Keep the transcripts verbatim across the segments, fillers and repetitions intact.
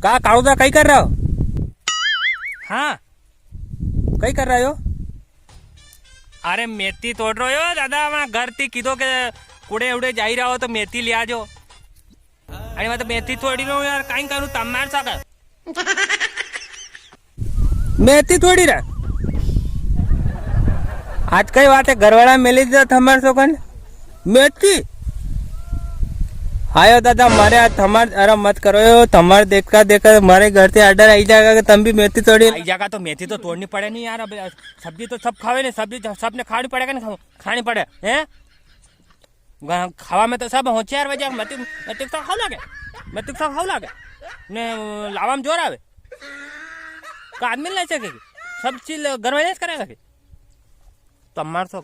का कालूदा, कई कर रहा हो? हाँ। कई कर रहा हो? अरे, मेथी तोड़ रहो यो दादा, वहाँ घर थी कीधो के कुड़े उड़े जाई रहा हो तो मेथी ले आजो। अरे, मैं तो मेथी तोड़ी रहा हूँ यार, काई करूँ, तमार सा कर। मेथी तोड़ी रहा। आज कई बात है, घरवाला मिली जा थमार सोकन। मेथी। आयो दादा, मारे आज थमार, अरे मत करो यो, थमार देखा देखा मारे घर से order आई जाएगा कि तम भी मेथी तोड़ी। आई जाएगा तो मेथी तो तोड़नी पड़े नहीं यार, अब सब्जी तो सब खावे नहीं, सब्जी तो सबने खानी पड़ेगा ना, खानी पड़े, हैं? गा-, खावा में तो सब होशियार वजह, मैं तो, मैं तो सब खाऊ लागे, मैं तो सब खाऊ लागे। ने लावा में जोर आवे। का आदमी ले सके, सब चीज घर में करेगा कि? तमार सो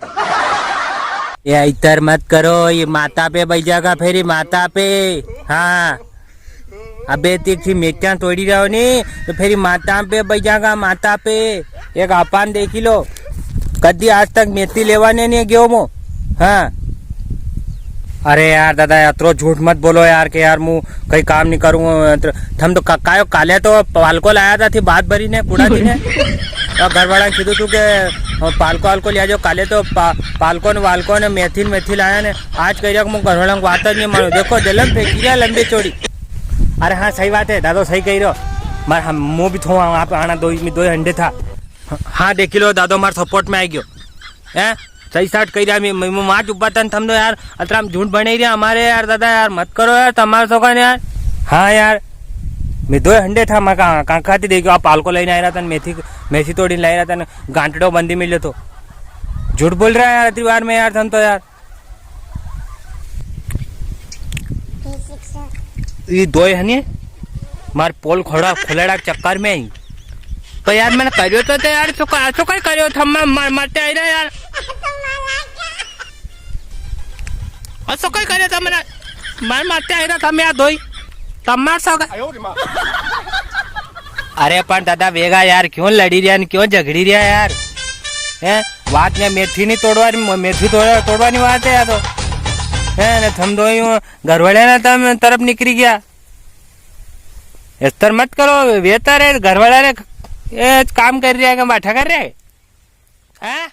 ये इतर मत करो, ये माता पे बैजागा, फेरी माता पे। हाँ, अबे तीखी मेथियां तोड़ी रहो नी, तो फेरी माता पे बैजागा, माता पे। एक आपान देखी लो, कदी आज तक मेथी लेवा ने नहीं गयो मो। हाँ, अरे यार दादा, अतरो झूठ मत बोलो यार, के यार मु कई काम नहीं करूँ। थम तो का-, कायो काले तो पालको लाया था थी बात भरी ने, कुड़ा थी ने। और घर वाला ने कीधु तू के, अ, पालको वालको लिया जो काले तो पा-, पालको ने वालको ने मेथी ने मेथी लाया ने। आज कही रहा कि मु घर वाला की बात नहीं मानो। देखो, जलम फेंकी गया लंबी चौड़ी। अरे हाँ, सही बात है दादो, सही कही रहो। मार हम, मु भी थो आप आना दो, दो हंडे था। हाँ, देखी लो दादो, मार support में आई गयो। हैं? सही साट कही रहा, मैं, मैं, मैं वहां चुप्पा तन थम दो यार, अतराम झूठ बने रहा हमारे यार, दादा यार, मत करो यार, तमार सोकन यार। हाँ यार, मैं दो हंडे था, मैं कहा, कहाँ खाती देखो, आप पालको लेने आए रहा था, मेथी, मेथी तोड़ी लाई रहा था, गांठड़ो बंदी मिले तो। झूठ बोल रहा है यार, अतरी बार में यार, थम तो यार। ये दोई है नी, मार पोल खोड़ा, खोलेड़ा चक्कर में ही। तो यार, मैंने करियो तो, तो यार, चुका, चुका ही करियो था, मैं मार, मारते आई रहा यार। और चुका ही करियो था मैंने, मार, मारते आई रहा था मैं यार दोई। तब मार सका। अरे पण दादा वेगा यार, क्यों लड़ी रिया ने क्यों झगड़ी रिया यार? हैं? बात ने मेथी नहीं तोड़वा, मेथी तोड़वा, तोड़वा नहीं बात है या तो। हैं? ने थम दो यूं घरवाले ना तम तरफ निकली गया। इस तरह मत करो, बेहतर है घरवाला ने, ए, काम कर रिया है, बाठा कर रिया है। हैं?